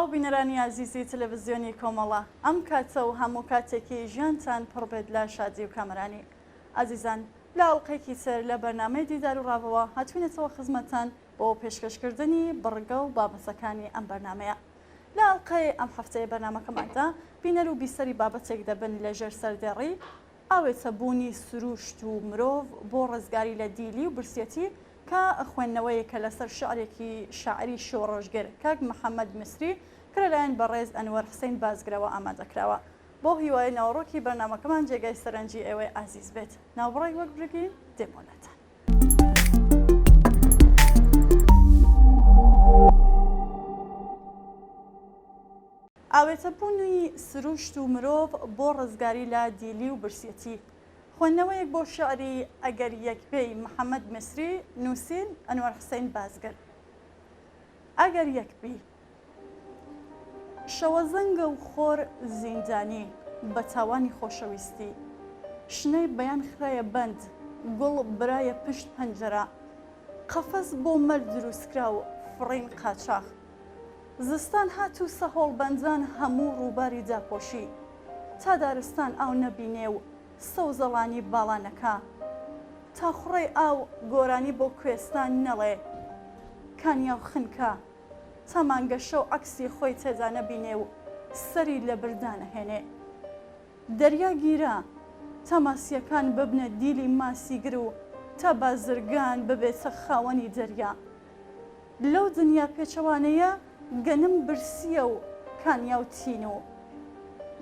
سڵاو بینەرانی ئازیزی تەلەڤزیۆنی کۆمەڵە، ئەم کاتە و هەموو کاتێکی ژیانتان پڕ بێت لە شادی و کامەرانی. ئازیزان لە ئەڵقەیەکی تر لە بەرنامەی دیدار و ڕاڤەوە هاتوینەتەوە خزمەتتان بۆ پێشکەشکردنی بڕگە و بابەتەکانی ئەم بەرنامەیە. لە ئەڵقەی ئەم هەفتەیە بەرنامەکەماندا بینەر و بیسەری بابەتێک دەبن لە ژێر سەردێڕی ئاوێتە بوونی سرووشت و مرۆڤ بۆ ڕزگاری لە دیلی و برسیەتی کە خوێندنەوەیەکە لەسەر شیعرێکی شاعیری شۆڕشگێر کاک محەمەد میسری کە لەلایەن بەڕێز ئەنوەر حسین بازگرەوە ئامادەکراوە. بەو هیوایەی ناوەڕۆکی بەرنامەکەمان جێگای سەرنجی ئێوەی ئازیز بێت. ناوبڕێک وەک برگین دێمەوە لاتان. ئاوێتەبوونی سروشت و مرۆڤ بۆ ڕزگاری لە دیلی و برسیەتی. خوێندنەوەیەک بۆ شیعری ئەگەر یەک بێی محەمەد میسری، نووسین، ئەنوەر حسین بازگر. ئەگەر یەک بی. شەوەزەنگە و خۆر زیندانی بە تاوانی خۆشەویستی. شنەی بەیان خرایە بەند، گوڵ برایە پشت پەنجەرە. قەفەس بۆ مەل دروستکرا و فڕین قاچاخ. زستان هات و سەهۆڵبەندان هەموو ڕووباری داپۆشی. تا دارستان ئاو نەبینێ و سەوزەڵانی باڵا نەکا. تا خوڕەی ئاو گۆرانی بۆ کوێستان نەڵێ. کانیاو خنکا. تا مانگەشەو عەکسی خۆی تێدا نەبینێ و سەری لە بر دانەهێنێ. دەریا گیرا، تا ماسییەکان ببنە دیلی ماسیگر و تا بازرگان ببێتە خاوەنی دەریا. لەو دنیا پێچەوانەیە گەنم برسییە و کانیاو تینوو.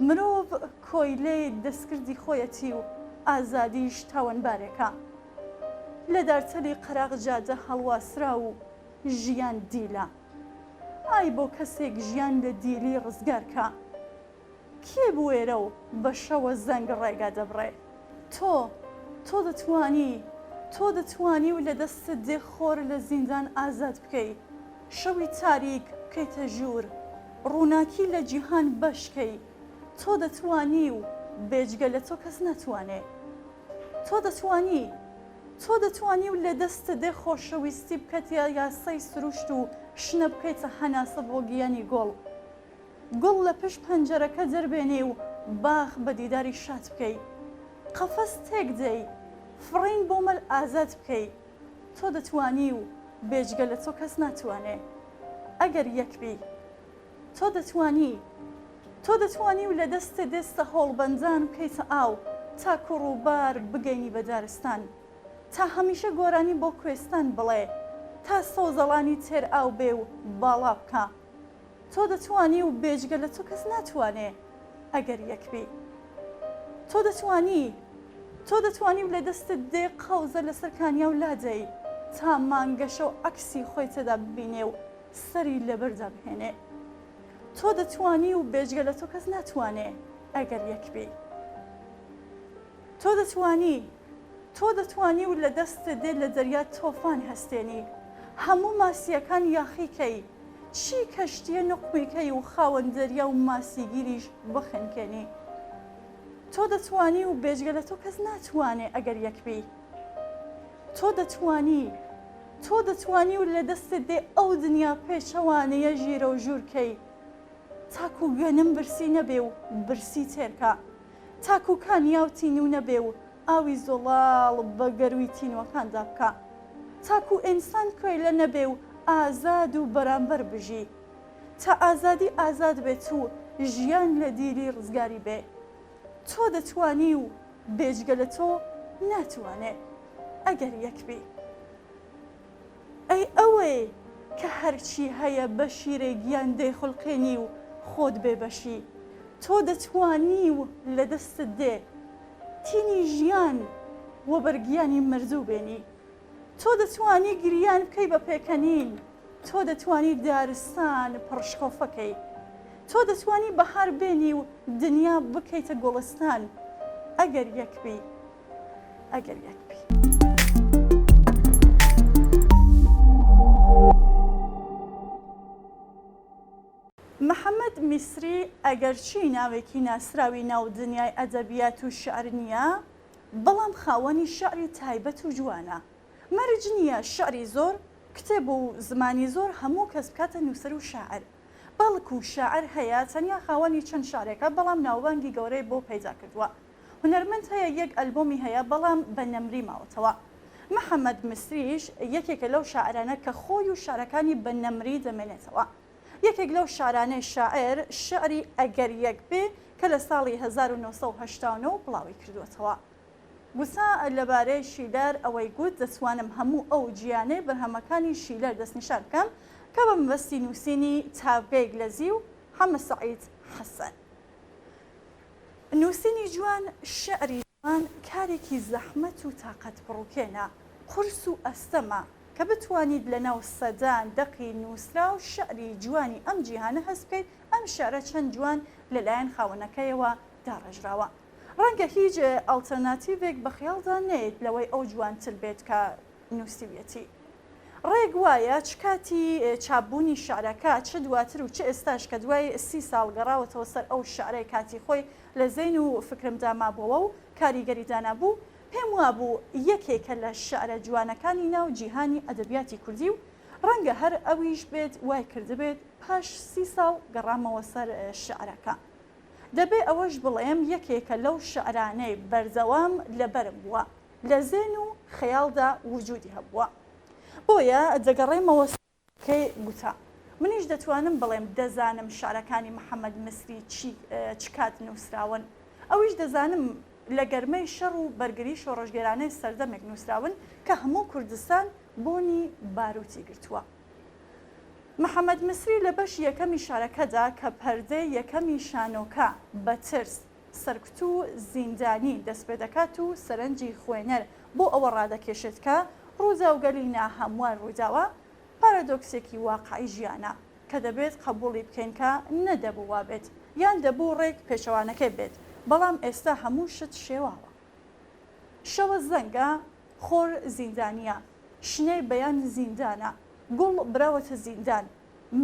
مرۆڤ کۆیلەی دەستکردی خۆیەتی و ئازادیش تاوانبارێکە. لە دارتەلی قەراغ جادە هەڵواسراو و ژیان دیلە. ئای بۆ کەسێک ژیان لە دیلی ڕزگار کا. کێ بوێرە و بە شەوە زەنگ ڕێگا دەبڕێ؟ تۆ، تۆ دەتوانی، تۆ دەتوانی و لە دەستت دێ خۆر لە زیندان ئازاد بکەی، شەوی تاریک بکەیتە ژوور، ڕووناکی لە جیهان بەش کەی، تۆ دەتوانی و بێجگە لە تۆ کەس ناتوانێ. تۆ دەتوانی، تۆ دەتوانی و لە دەستت دێ خۆشەویستی بکەتە یاسای سروشت و شنە بکەیتە هەناسە بۆ گیانی گوڵ. گوڵ لە پشت پەنجەرەکە دەربێنی و باخ بە دیداری شاد بکەی. قەفەس تێک دەی، فڕین بۆ مەل ئازاد بکەی. تۆ دەتوانی و بێجگە لە تۆ کەس ناتوانێ. ئەگەر یەک بی. تۆ دەتوانی. تۆ دەتوانی و لە دەستت دێ سەهۆڵبەندان بکەیتە ئاو تاکو ڕووبار بگەینی بە دارستان. تا هەمیشە گۆرانی بۆ کوێستان بڵێ. تا سەوزەڵانی تێر ئاو بێ و باڵا بکا. تۆ دەتوانی و بێجگە لە تۆ کەس ناتوانێ ئەگەر یەک بی. تۆ دەتوانی، تۆ دەتوانی و لە دەستت دێ قەوزە لەسەر کانیاو لادەی تا مانگەشەو عەکسی خۆی تێدا ببینێ و سەری لەبەردا بهێنێ. تۆ دەتوانی و بێجگە لە تۆ کەس ناتوانێ ئەگەر یەک بی. تۆ دەتوانی، تۆ دەتوانی و لە دەستت دێ لە دەریا تۆفان هەستێنی، هەموو ماسییەکان یاخی کەی، چی کەشتییە نوقمی کەی و خاوەن دەریا و ماسیگیریش بخنکێنی. تۆ دەتوانی و بێجگە لە تۆ کەس ناتوانێ ئەگەر یەک بی. تۆ دەتوانی، تۆ دەتوانی و لە دەستت دێ ئەو دنیا پێچەوانەیە ژیرەوژوور کەی، تاکوو گەنم برسی نەبێ و برسی تێر کا. تاکو کانیاو تینوو نەبێ و ئاوی زوڵاڵ بە گەرووی تینووەکاندا بکا. تاکو ئینسان کۆیلە نەبێ و ئازاد و بەرامبەر بژی. تا ئازادی ئازاد بێت و ژیان لە دیلی ڕزگاری بێ. تۆ دەتوانی و بێجگە لە تۆ ناتوانێ. ئەگەر یەک بی. ئەی ئەوەی کە هەرچی هەیە بە شیرەی گیان دەیخولقێنی و خۆت بێ بەشی، تۆ دەتوانی و لە دەستت دێ تینی ژیان وەبەر گیانی مردوو بێنی. تۆ دەتوانی گریان بکەی بە پێکەنین، تۆ دەتوانی دارستان پڕ شکۆفە کەی. تۆ دەتوانی بەهار بێنی و دنیا بکەیتە گوڵستان، ئەگەر یەک بی. ئەگەر یەک بی. محەمەد میسری ئەگەرچی ناوێکی ناسراوی ناو دنیای ئەدەبیات و شیعر نییە، بەڵام خاوەنی شیعری تایبەت و جوانە. مەرج نییە شیعری زۆر، کتێب و زمانی زۆر هەموو کەس بکاتە نووسەر و شاعر. بەڵکو شاعر هەیە تەنیا خاوەنی چەند شعرێکە بەڵام ناوبانگی گەورەی بۆ پەیدا کردووە. هونەرمەند هەیە یەک ئەلبۆمی هەیە بەڵام بە نەمری ماوەتەوە. محەمەد مسریش یەکێکە لەو شاعرانە کە خۆی و شعرەکانی بە نەمری دەمێنێتەوە. یەکێک لەو شعرانەی شاعر شعری ئەگەر یەک بێ کە لە ساڵی 1989 بڵاوی کردووەتەوە. گوتا لەبارەی شیلەر ئەوەی گوت دەتوانم هەموو ئەو جیانەی بەرهەمەکانی شیلەر دەستنیشان بکەم کە بە مەبەستی نووسینی تاڤگەیەک لە زیو، حەمە سەعید حەسەن. نووسینی جوان، شیعری جوان کارێکی زەحمەت و تاقەتپڕوکێنە، قورس و ئەستەمە کە بتوانیت لەناو سەدان دەقی نووسراو شیعری جوانی ئەم جیهانە هەست بکەیت ئەم شیعرە چەند جوان لەلایەن خاوەنەکەیەوە داڕێژراوە. ڕەنگە هیچ ئەڵتەرناتیڤێک بە خەیاڵدا نەیەت لەوەی ئەو جوانتر بێت کە نووسیویەتی. ڕێک وایە چ کاتی چاپبوونی شیعرەکە، چ دواتر و چ ئێستاش کە دوای سی ساڵ گەڕاوەتەوە سەر ئەو شیعرەی کاتی خۆی لە زەین و فکرمدا مابووەوە و کاریگەری دانابوو، پێم وابوو یەکێکە لە شیعرە جوانەکانی ناو جیهانی ئەدەبیاتی کوردی و ڕەنگە هەر ئەویش بێت وای کردبێت پاش سی ساڵ گەڕامەوە سەر شیعرەکە. دەبێ ئەوەش بڵێم یەکێکە لەو شیعرانەی بەردەوام لەبەرم بووە. لە زێن و خەیاڵدا وجودی هەبووە. بۆیە دەگەڕێمەوە سەر قسەکەی گوتە. منیش دەتوانم بڵێم دەزانم شعرەکانی محەمەد مسری چی چ کات نووسراون. ئەویش دەزانم لە گەرمەی شەڕ و بەرگری شۆڕشگێرانەی سەردەمێک نووسراون کە هەموو کوردستان بۆنی باروتی گرتووە. محەمەد مسری لە بەشی یەکەمی شعرەکەدا کە پەردەی یەکەمی شانۆکە بە ترس، سەرکوت و زیندانی دەستپێدەکات و سەرنجی خوێنەر بۆ ئەوە ڕادەکێشێت کە ڕووداوگەلی ناهەموار ڕوویداوە، پارادۆکسێکی واقعی ژیانە کە دەبێت قەبووڵی بکەین کە نەدەبوو وابێت یان دەبوو ڕێک پێچەوانەکەی بێت، بەڵام ئێستا هەموو شت شێواوە. شەوە زەنگە، خۆر زیندانییە، شنەی بەیان زیندانە، گوڵ براوەتە زیندان،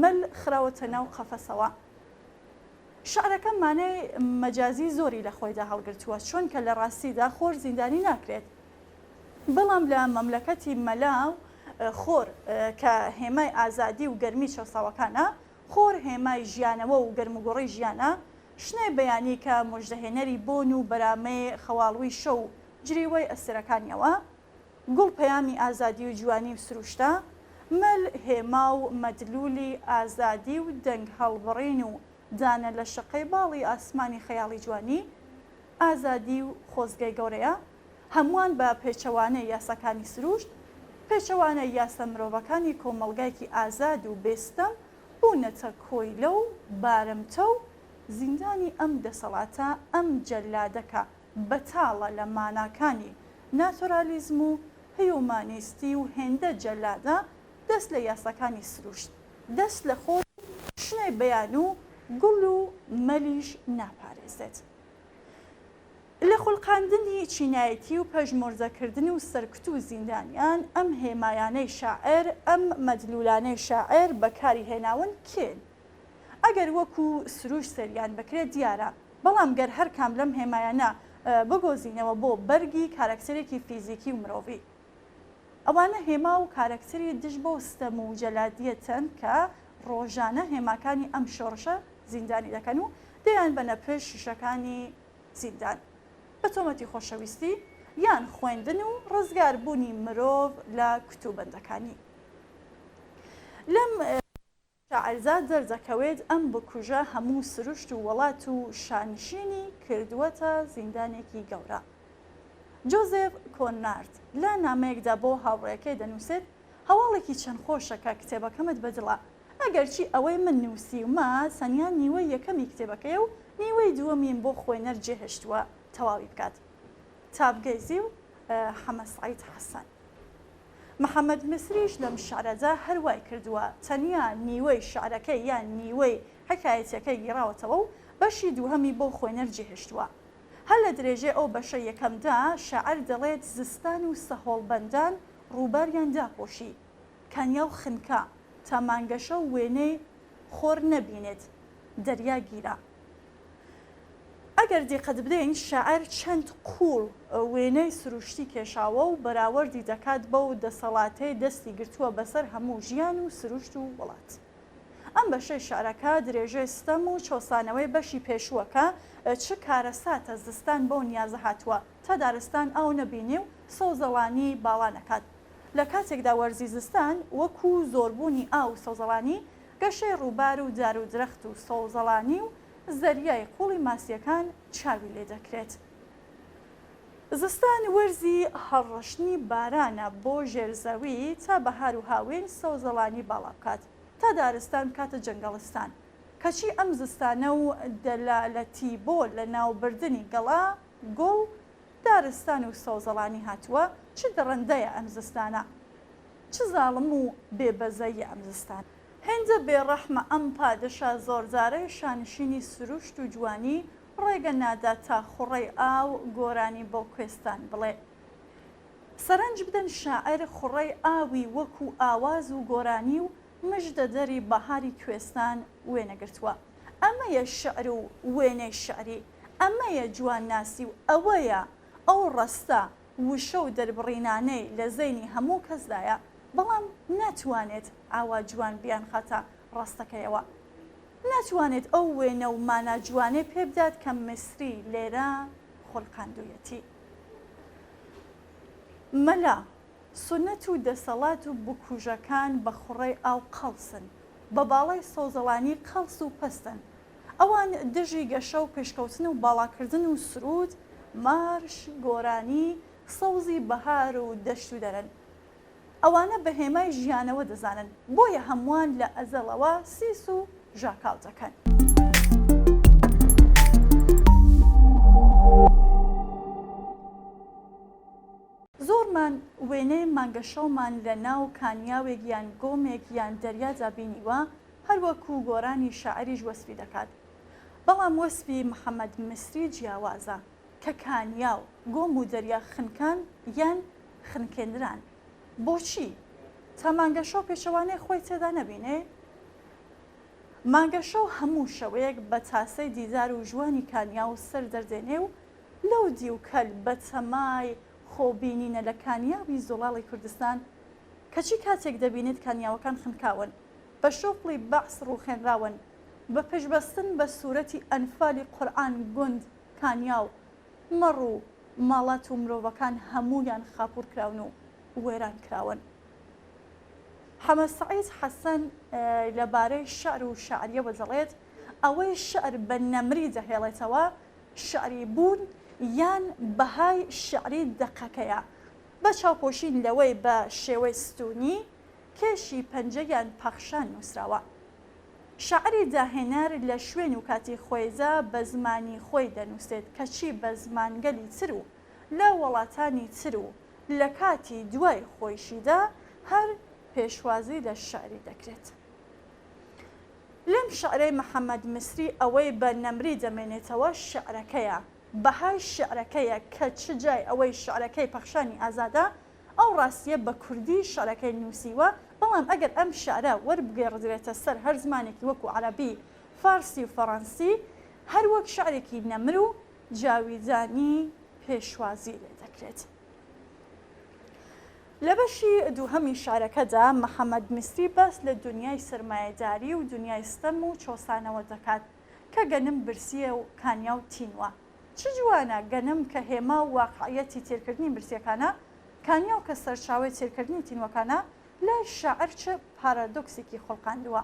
مەل خراوەتە ناو قەفەسەوە. شعرەکە مانای مەجازی زۆری لە خۆیدا هەڵگرتووە، چونکە لە ڕاستیدا خۆر زیندانی ناکرێت، بەڵام لە مەملەکەتی مەلا و خۆر کە هێمای ئازادی و گەرمی چەوساوەکانە، خۆر هێمای ژیانەوە و گەرموگوڕی ژیانە، شنەی بەیانی کە مژدەهێنەری بۆن و بەرامەی خەواڵووی شەو و جریوەی ئەستێرەکانیەوە، گوڵ پەیامی ئازادی و جوانی و سروشتە، مەل هێما و مەدلولی ئازادی و دەنگ هەڵبڕین و دانە لە شەقەی باڵی ئاسمانی خەیاڵی جوانی، ئازادی و خۆزگەی گەورەیە، هەمووان بە پێچەوانەی یاساکانی سروشت، پێچەوانەی یاسا مرۆڤەکانی کۆمەڵگایەکی ئازاد و بێ ستەم بوونەتە کۆیلە و بارمتە و زیندانی ئەم دەسەڵاتە، ئەم جەلادە کە بەتاڵە لە ماناکانی ناتۆرالیزم و هیومانیستی و هێندە جەلادە دەست لە یاساکانی سروشت، دەست لە خۆر و شنەی بەیان و گوڵ و مەلیش ناپارێزێت. لە خولقاندنی چینایەتی و پەژموردەکردن و سەرکوت و زیندانیان، ئەم هێمایانەی شاعیر، ئەم مەدلولانەی شاعیر بەکاری هێناون کێن؟ ئەگەر وەکو سروشت سەیریان بکرێت دیارە، بەڵام گەر هەر کام لەم هێمایانە بگۆزینەوە بۆ بەرگی کارەکتەرێکی فیزیکی و مرۆڤی، ئەوانە هێما و کارەکتەری دژ بەو ستەم و جەلادیەتەن کە ڕۆژانە هێماکانی ئەم شۆڕشە زیندانی دەکەن و دەیانبەنە پشت شیشەکانی زیندان بە تۆمەتی خۆشەویستی یان خوێندن و ڕزگاربوونی مرۆڤ لە کوتوبەندەکانی. لەم. شاعردا دەردەکەوێت ئەم بکوژە هەموو سروشت و وەڵات و شانشینی کردووەتە زیندانێکی گەورە. جۆزێف کۆنراد لە نامەیەکدا بۆ هاوڕێیەکەی دەنووسێت، هەواڵێکی چەند خۆشە کە کتێبەکەمت بەدڵە، ئەگەرچی ئەوەی من نووسیومە تەنیا نیوەی یەکەمی کتێبەکەیە و نیوەی دووەمیم بۆ خوێنەر جێهێشتووە تەواوی بکات. تاڤگەی زیو، حەمە سەعید حەسەن. محەمەد میسریش لەم شعرەدا هەر وای کردووە، تەنیا نیوەی شعرەکەی یان نیوەی حیکایەتیەکەی گیڕاوەتەوە و بەشی دووهەمی بۆ خوێنەر جێهێشتووە. هەر لە درێژەی ئەو بەشە یەکەمدا شاعر دەڵێت زستان و سەهۆڵبەندان ڕووباریان داپۆشی، کانیاو خنکا، تا مانگەشەو وێنەی خۆر نەبینێت، دەریا گیرا. ئەگەر دیقەت بدەین شاعر چەند قووڵ وێنەی سروشتی کێشاوە و بەراوەردی دەکات بەو دەسەڵاتەی دەستی گرتووە بەسەر هەموو ژیان و سروشت و وڵات. ئەم بەشەی شعرەکە درێژەی ستەم و چەوسانەوەی بەشی پێشووە کە چ کارەساتە زستان بەو نیازە هاتووە تا دارستان ئاو نەبینێ و سەوزەڵانی باڵا نەکات. لە کاتێکدا وەرزی زستان وەکوو زۆربوونی ئاو و سەوزەڵانی، گەشەی ڕووبار و دار و درەخت و سەوزەڵانی و زەریای قووڵی ماسییەکان چاوی لێ دەکرێت. زستان وەرزی هەڵڕشتنی بارانە بۆ ژێر زەوی تا بەهار و هاوین سەوزەڵانی باڵا بکات تا دارستان بکاتە جەنگەڵستان. کەچی ئەم زستانە و دەلالەتی بۆ لەناوبردنی گەڵا، گوڵ، دارستان و سەوزەڵانی هاتووە، چ دڕندەیە ئەم زستانە. چ زاڵم و بێ بەزەییە ئەم زستانە. هێندە بێ ڕەحمە ئەم پادشا زۆردارەی شانشینی سروشت و جوانی ڕێگە نادات تا خوڕەی ئاو گۆرانی بۆ کوێستان بڵێ. سەرنج بدەن شاعیر خوڕەی ئاوی وەکوو ئاواز و گۆرانی و مژدەدەری بەهاری کوێستان وێنە گرتووە. ئەمەیە شیعر و وێنەی شیعری، ئەمەیە جوانناسی و ئەوەیە ئەو ڕەستە، وشە و دەربڕینانەی لە زەینی هەموو کەسدایە، بەڵام ناتوانێت ئاوا جوان بیانخاتە ڕەستەکەیەوە. ناتوانێت ئەو وێنە و مانا جوانەی پێ بدات کە میسری لێرە خولقاندوویەتی. مەلا، سوننەت و دەسەڵات و بکوژەکان بە خوڕەی ئاو قەڵسن، بە باڵای سەوزەڵانی قەڵس و پەستن. ئەوان دژی گەشە و پێشکەوتن و باڵاکردن و سروود، مارش، گۆرانی، سەوزی بەهار و دەشت و دەرن. ئەوانە بە هێمای ژیانەوە دەزانن، بۆیە هەمووان لە ئەزەڵەوە سیس و ژاکاو دەکەن. زۆرمان وێنەی مانگەشەومان لە ناو کانیاوێک یان گۆمێک یان دەریادا بینیوە، هەروەکو گۆرانی شاعیریش وەسفی دەکات. بەڵام وەسفی محەمەد میسری جیاوازە، کە کانیاو، گۆم و دەریا خنکان یان خنکێنران. بۆچی؟ تا مانگەشەو پێچەوانەی خۆی تێدا نەبینێ؟ مانگەشەو هەموو شەوێک بە تاسەی دیدار و ژوانی کانیاو سەر دەردێنێ و لەو دیو کەل بە تەمای خۆ بینینە لە کانیاوی زوڵاڵی کوردستان، کەچی کاتێک دەبینێت کانیاوەکان خنکاون، بە شۆفڵی بەعس ڕووخێنراون، بە پشتبەستن بە سورەتی ئەنفالی قورعان گوند، کانیاو، مەڕ و ماڵات و مرۆڤەکان هەموویان خاپوور کراون و وێران کراون. حەمە سەعید حەسەن لە بارەی شیعر و شاعرییەوە دەڵێت، ئەوەی شیعر بە نەمری دەهێڵێتەوە، شیعری بوون یان بەهای شیعری دەقەکەیە، بە چاوپۆشین لەوەی بە شێوەی ستوونی، کێشی پەنجە یان پەخشان نووسراوە. شاعری داهێنەر لە شوێن و کاتی خۆیدا بە زمانی خۆی دەنووسێت، کەچی بە زمانگەلی تر و لە وەڵاتانی تر و لە کاتی دوای خۆیشیدا هەر پێشوازی لە شیعری دەکرێت. لەم شیعرەی محەمەد میسری ئەوەی بە نەمری دەمێنێتەوە شیعرەکەیە، بەهای شیعرەکەیە کە چ جای ئەوەی شیعرەکەی پەخشانی ئازادە، ئەو ڕاستییە بە کوردی شیعرەکەی نووسیوە، بەڵام ئەگەر ئەم شیعرە وەربگێڕدرێتە سەر هەر زمانێکی وەکوو عەرەبی، فارسی و فەڕەنسی هەر وەک شیعرێکی نەمر و جاویدانی پێشوازی لێ دەکرێت. لە بەشی دووهەمی شیعرەکەدا محەمەد میسری باس لە دونیای سەرمایەداری و دونیای ستەم و چەوسانەوە دەکات کە گەنم برسییە و کانیاو تینووە. چ جوانە گەنم کە هێما و واقعیەتی تێرکردنی برسییەکانە، کانیاو کە سەرچاوەی تێرکردنی تینووەکانە، لای شاعیر چ پارادۆکسێکی خوڵقاندووە.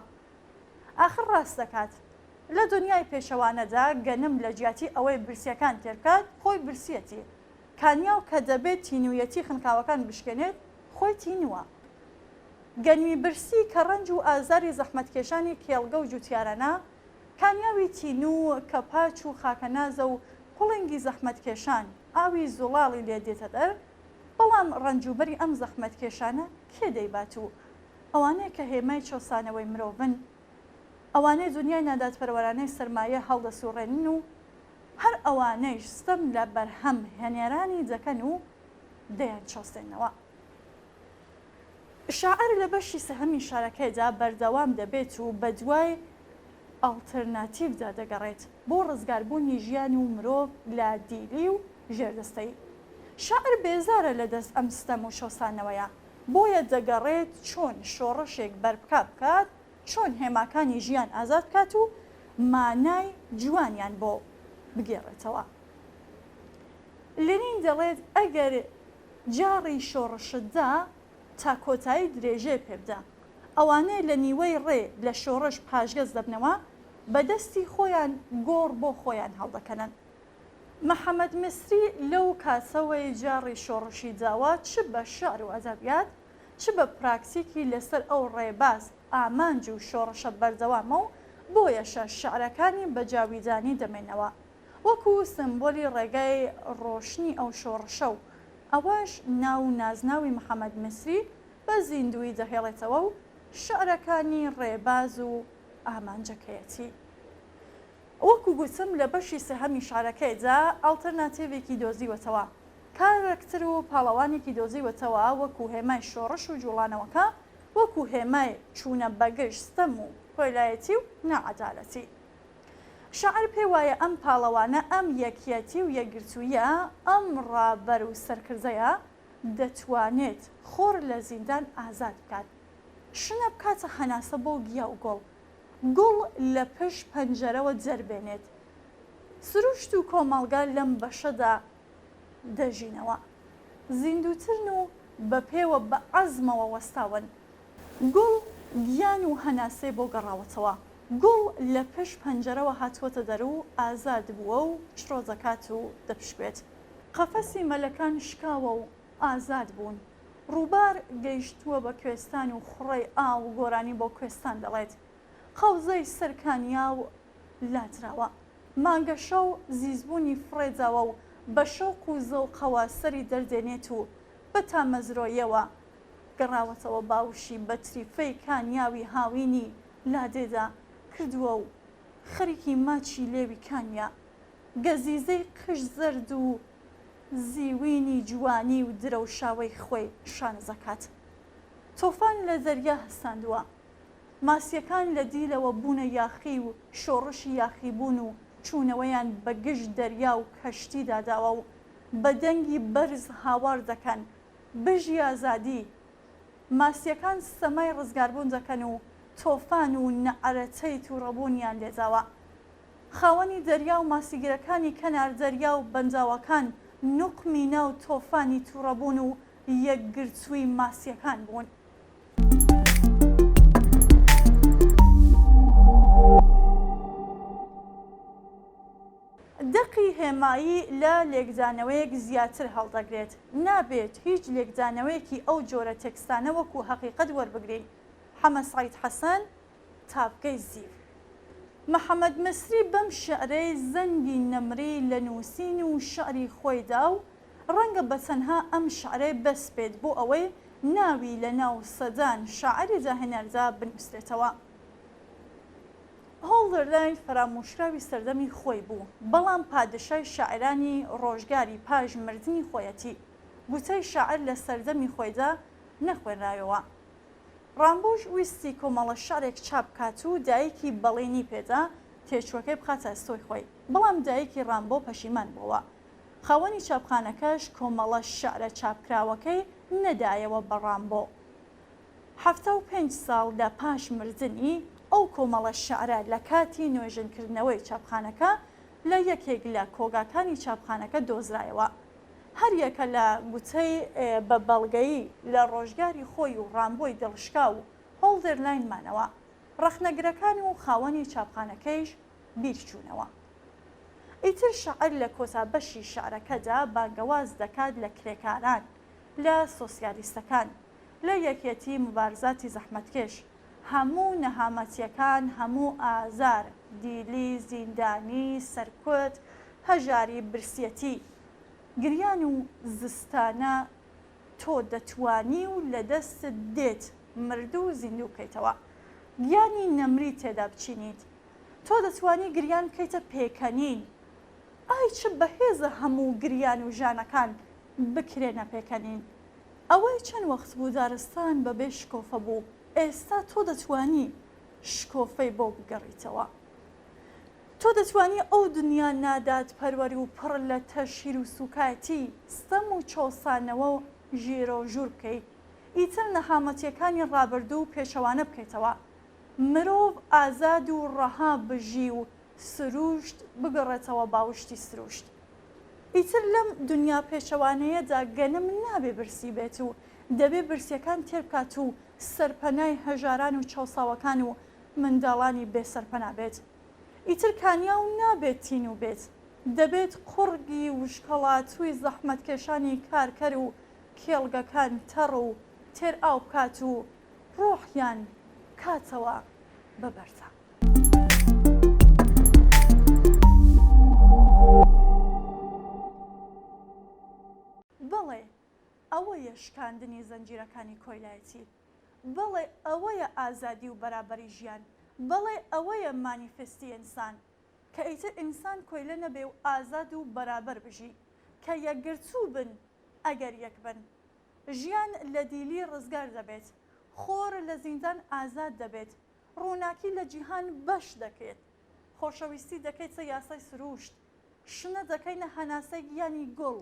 ئاخر ڕاست دەکات. لە دونیای پێچەوانەدا گەنم لە جیاتی ئەوەی برسییەکان تێر بکات، خۆی برسییەتی. کانیاو کە دەبێت تینوویەتی خنکاوەکان بشکێنێت، خۆی تینووە. گەنمی برسی کە ڕەنج و ئازاری زەحمەتکێشانی کێڵگە و جووتیارانە، کانیاوی تینوو کە پاچ و خاکەنازە و قوڵنگی زەحمەتکێشان ئاوی زوڵاڵی لێ دێتە دەر، بەڵام ڕەنجوبەری ئەم زەحمەتکێشانە کێ دەیبات و ئەوانەی کە هێمای چەوسانەوەی مرۆڤن، ئەوانەی دونیای نادادپەروەرانەی سەرمایە هەڵدەسوڕێنن و هەر ئەوانەیش ستەم لە بەرهەم هێنەرانی دەکەن و دەیانچەوسێننەوە. شاعیر لە بەشی سێهەمی شارەکەیدا بەردەوام دەبێت و بەدوای ئاڵترناتیڤدا دەگەڕێت بۆ ڕزگاربوونی ژیان و مرۆڤ لە دیلی و ژێردەستەیی. شاعیر بێزارە لە دەست ئەم ستەم و چەوسانەوەیە، بۆیە دەگەڕێت چۆن شۆڕشێک بەرپا بکات. چۆن هێماکانی ژیان ئازاد بکات و مانای جوانیان بۆ بگێڕێتەوە. لینین دەڵێت ئەگەر جاڕی شۆڕشت دا، تا کۆتایی درێژەی پێ بدە. ئەوانەی لە نیوەی ڕێ لە شۆڕش پاشگەز دەبنەوە، بە دەستی خۆیان گۆڕ بۆ خۆیان هەڵدەکەنن. محەمەد میسری لەو کاتەوەی جاڕی شۆڕشی داوە چ بە شیعر و ئەدەبیات، چ بە پراکتیکی لەسەر ئەو ڕێباز، ئامانج و شۆڕشە بەردەوامە و بۆیەشە شیعرەکانی بە جاویدانی دەمێنەوە وەکو سمبۆلی ڕێگای ڕۆشنی ئەو شۆڕشە و ئەوەش ناو و نازناوی محەمەد میسری بە زیندوویی دەهێڵێتەوە و شیعرەکانی ڕێباز و ئامانجەکەیەتی. وەکو گوتم لە بەشی سێهەمی شعرەکەیدا ئەڵتەرناتیڤێکی دۆزیوەتەوە، کارەکتر و پاڵەوانێکی دۆزیوەتەوە وەکو هێمای شۆڕش و جوڵانەوەکە، وەکو هێمای چوونە بەگژ ستەم و کۆیلایەتی و ناعەدالەتی. شاعر پێی وایە ئەم پاڵەوانە، ئەم یەکیەتی و یەکگرتوویە، ئەم ڕابەر و سەرکردەیە دەتوانێت خۆر لە زیندان ئازاد بکات، شنە بکاتە هەناسە بۆ گیا و گوڵ، گوڵ لە پشت پەنجەرەوە دەربێنێت. سروشت و کۆمەڵگا لەم بەشەدا دەژینەوە. زیندووترن و بە پێوە بە عەزمەوە وەستاون. گوڵ گیان و هەناسەی بۆ گەڕاوەتەوە. گوڵ لە پشت پەنجەرەوە هاتووەتە دەر و ئازاد بووە و چرۆ دەکات و دەپشکوێت. قەفەسی مەلەکان شکاوە و ئازاد بوون. ڕووبار گەیشتووە بە کوێستان و خوڕەی ئاو گۆرانی بۆ کوێستان دەڵێت. قەوزەی سەر کانیاو لادراوە. مانگەشەو زیزبوونی فڕێداوە و بە شەوق و زەوقەوە سەری دەردێنێت و بە تامەزرۆییەوە گەڕاوەتەوە باوشی بە تریفەی کانیاوی هاوینی لادێدا کردووە و خەریکی ماچی لێوی کانییە. گەزیزەی قژ زەرد و زیوینی جوانی و درەوشاوەی خۆی شانز ئەکات. تۆفان لە دەریا هەستاندووە. ماسییەکان لە دیلەوە بوونە یاخی و شۆڕشی یاخیبوون و چوونەوەیان بە گژ دەریا و کەشتیدا داوە و بە دەنگی بەرز هاوار دەکەن، بژی ئازادی! ماسییەکان سەمای ڕزگاربوون دەکەن و تۆفان و نەعرەتەی تووڕەبوونیان لێداوە. خاوەنی دەریا و ماسیگرەکانی کەنار دەریا و بەنداوەکان نوقمی ناو تۆفانی توڕەبوون و یەکگرتووی ماسیەکان بوون. دەقی هێمایی لە لێکدانەوەیەک زیاتر هەڵدەگرێت. نابێت هیچ لێکدانەوەیەکی ئەو جۆرە تێکستانە وەکو هەقیقەت وەربگرین. حەمە سەعید حەسەن، تاڤگەی زیو. محەمەد میسری بەم شیعرەی زەنگی نەمری لە نووسین و شیعری خۆیدا و ڕەنگە بە تەنها ئەم شیعرەی بەس بێت بۆ ئەوەی ناوی لە ناو سەدان شاعیری داهێنەردا بنووسرێتەوە. هۆڵدرلاین فەرامۆشکراوی سەردەمی خۆی بوو، بەڵام پادشای شاعیرانی ڕۆژگاری پاش مردنی خۆیەتی. گوتەی شاعیر لە سەردەمی خۆیدا نەخوێنرایەوە. ڕامبۆش ویستی کۆمەڵە شعرێک چاپ بکات و دایکی بەڵێنی پێدا تێچووەکەی بخاتە ئەستۆی خۆی، بەڵام دایکی ڕامبۆ پەشیمان بۆوە. خاوەنی چاپخانەکەش کۆمەڵە شعرە چاپکراوەکەی نەدایەوە بە ڕامبۆ. 75 ساڵ لە پاش مردنی، ئەو کۆمەڵە شعرە لە کاتی نۆژەنکردنەوەی چاپخانەکە لە یەکێک لە کۆگاکانی چاپخانەکە دۆزرایەوە. هەریەکە لە گوتەی بە بەڵگەیی لە ڕۆژگاری خۆی و ڕامبۆی دڵشکاو و هۆڵدێرلاین مانەوە. ڕەخنەگرەکان و خاوەنی چاپخانەکەیش بیرچوونەوە. ئیتر شاعیر لە کۆتا بەشی شیعرەکەدا بانگەواز دەکات لە کرێکاران، لە سۆسیالیستەکان، لە یەکێتی موبارزاتی زەحمەتکێش، هەموو نەهامەتیەکان، هەموو ئازار، دیلی، زیندانی، سەرکوت، هەژاری، برسیەتی، گریان و زستانە تۆ دەتوانی و لە دەستت دێت مردوو زیندوو بکەیتەوە، گیانی نەمری تێدا بچینیت. تۆ دەتوانی گریان بکەیتە پێکەنین. ئای چ بەهێزە هەموو گریان و ژانەکان بکرێنە پێکەنین. ئەوەی چەند وەخت بوو دارستان بە بێ شکۆفە بوو، ئێستا تۆ دەتوانی شکۆفەی بۆ بگەڕیتەوە. تۆ دەتوانی ئەو دنیا نادادپەروەری و پڕ لە تەشهیر و سوکایەتی، ستەم و چەوسانەوە ژێرۆژوور بکەی. ئیتر نەهامەتیەکانی ڕابردوو پێچەوانە بکەیتەوە. مرۆڤ ئازاد و ڕەها بژی و سرووشت بگەڕێتەوە باوشتی سرووشت. ئیتر لەم دنیا پێچەوانەیەدا گەنم نابێ برسی بێت و دەبێ برسیەکان تێر بکات و سەرپەنای هەژاران و چەوساوەکان و منداڵانی بێ سەرپەنا بێت. ئیتر کانیاو نابێت تینوو بێت، دەبێت قوڕگی وشکەڵاتووی زەحمەتکێشانی کارکەر و کێڵگەکان تەڕ و تێر ئاو بکات و ڕۆحیان بکاتەوە بە بەردا. بەڵێ ئەوەیە شکاندنی زنجیرەکانی کۆیلایەتی. بەڵێ ئەوەیە ئازادی و بەرابەری ژیان. بەڵێ ئەوەیە مانیفستی ئینسان. کە ئیتر ئینسان کۆیلە نەبێ و ئازاد و بەرابەر بژی. کە یەکگرتوو بن ئەگەر یەک بن. ژیان لە دیلی ڕزگار دەبێت. خۆر لە زیندان ئازاد دەبێت. ڕووناکی لە جیهان بەش دەکرێت. خۆشەویستی دەکەیتە یاسای سرووشت. شنە دەکەینە هەناسەی گیانی گوڵ.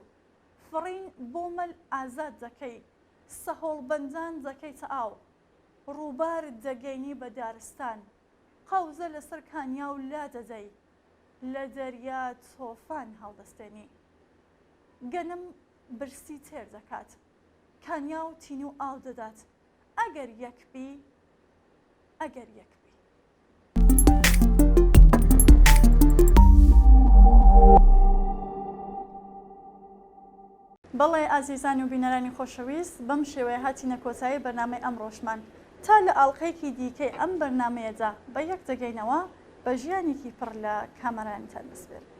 فڕین بۆ مەل ئازاد دەکەی. سەهۆڵبەندان دەکەیتە ئاو. ڕووبار دەگەینی بە دارستان. قەوزە لەسەر کانیاو لادەدەی. لە دەریا تۆفان هەڵدەستێنی. گەنم برسی تێر دەکات. کانیاو تینوو ئاو دەدات. ئەگەر یەک بی، ئەگەر یەک بی. بەڵێ ئازیزان و بینەرانی خۆشەویست بەم شێوەیە هاتینە کۆتایی بەرنامەی ئەمڕۆشمان تا لە ئاڵقەیەکی دیکەی ئەم بەرنامەیەدا بە یەک دەگەینەوە بە ژیانێکی پڕ لە کامەرانیتان دەسپێرم.